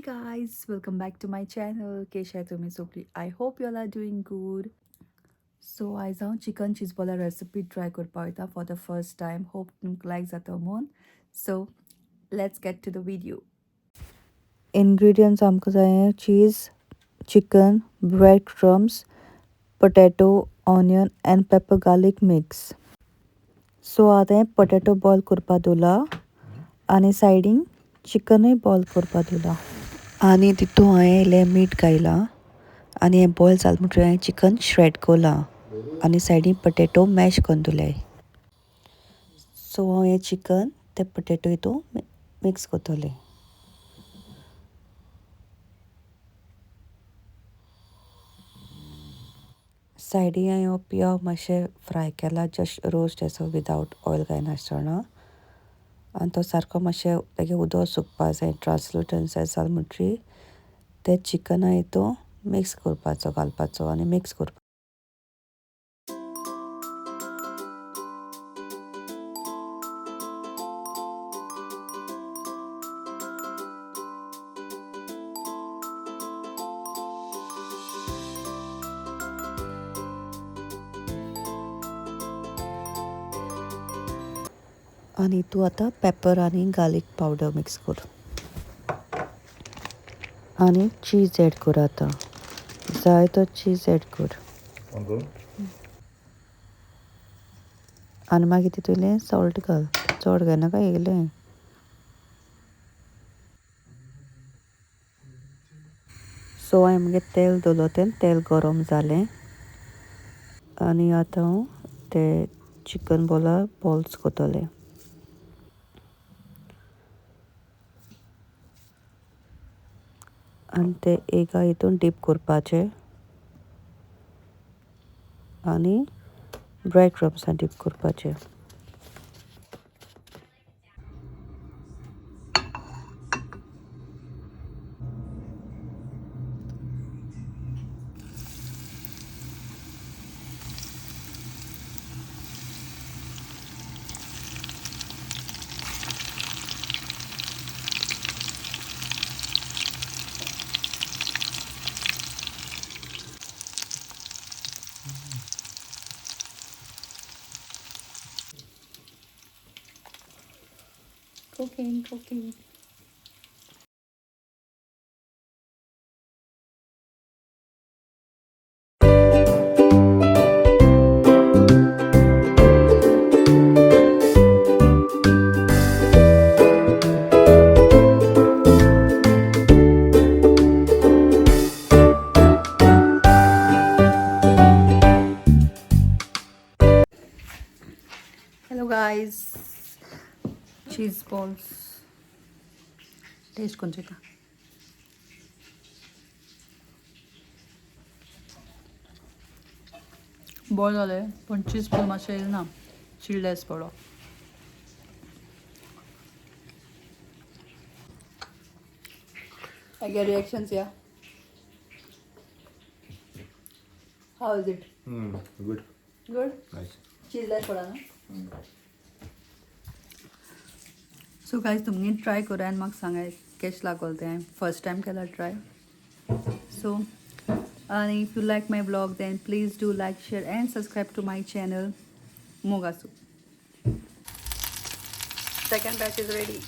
Guys, welcome back to my channel. कशे तुमी सगळी? I hope you all are doing good. So आयज हांव चिकन चीज बॉला रेसिपी ट्राय करपा वयता for the first time. Hope तुमकां लायक जाता म्हूण. So let's get to the video. Ingredients आमकां जाय cheese, chicken, bread crumbs, potato, onion and pepper garlic mix. So आतां पोटेटो बॉयल करपा दवरला आनी सायडीन चिकनूय बॉयल करपा दवरला. आनी तितून हांवें इल्लें मीठ घायलां आनी हें बॉयल जालें म्हणटकीर हांवें चिकन श्रेड कोरलां आनी सायडीन पोटेटो मॅश करून दवरल्याय. सो हांव हें चिकन ते पोटेटो हितून मिक्स करतलें. सायडीन हांवें हो पियाव मातशें फ्राय केला, जस्ट रोस्ट असो विदावट ऑयल घायनासतना. आनी तो सारको मातशें तेगे उदक सुकपा जाय, ट्रान्सलुसंट जालें म्हणटकीर तें चिकना हितून मिक्स करपाचो, घालपाचो आनी मिक्स करपाचो. आनी तूं आतां पेपर आनी गार्लीक पावडर मिक्स कर आनी चीज एड कर. आतां जाय तो चीज एड कर आनी मागीर तितूंतलें सॉल्ट घाल, चड घालनाका इल्लें. सो हांवें मागीर तेल दवरलो, तें तेल गरम जालें आनी आतां हांव ते चिकन बॉला बॉल्स करतलें. आनी ते एगा हितून डीप करपाचे आनी ब्रेड क्रम्सान डीप करपाचे. Cooking, cooking. Hello guys, cheese balls taste कोण चोयता. बरें जालें पण चीज बॉल मातशें येयलें ना, चिल्लेस पडलो. I get reactions, yeah. How is it? Good. Good? Nice. Cheese less पडा ना? सो गायज तुमगे ट्राय करा आनी म्हाका सांगाय केशें लागोल तें. हांवें फर्स्ट टायम केला ट्राय. सो आनी if you like my vlog then please do like, share and subscribe to my channel. मोगासू. Second batch is ready.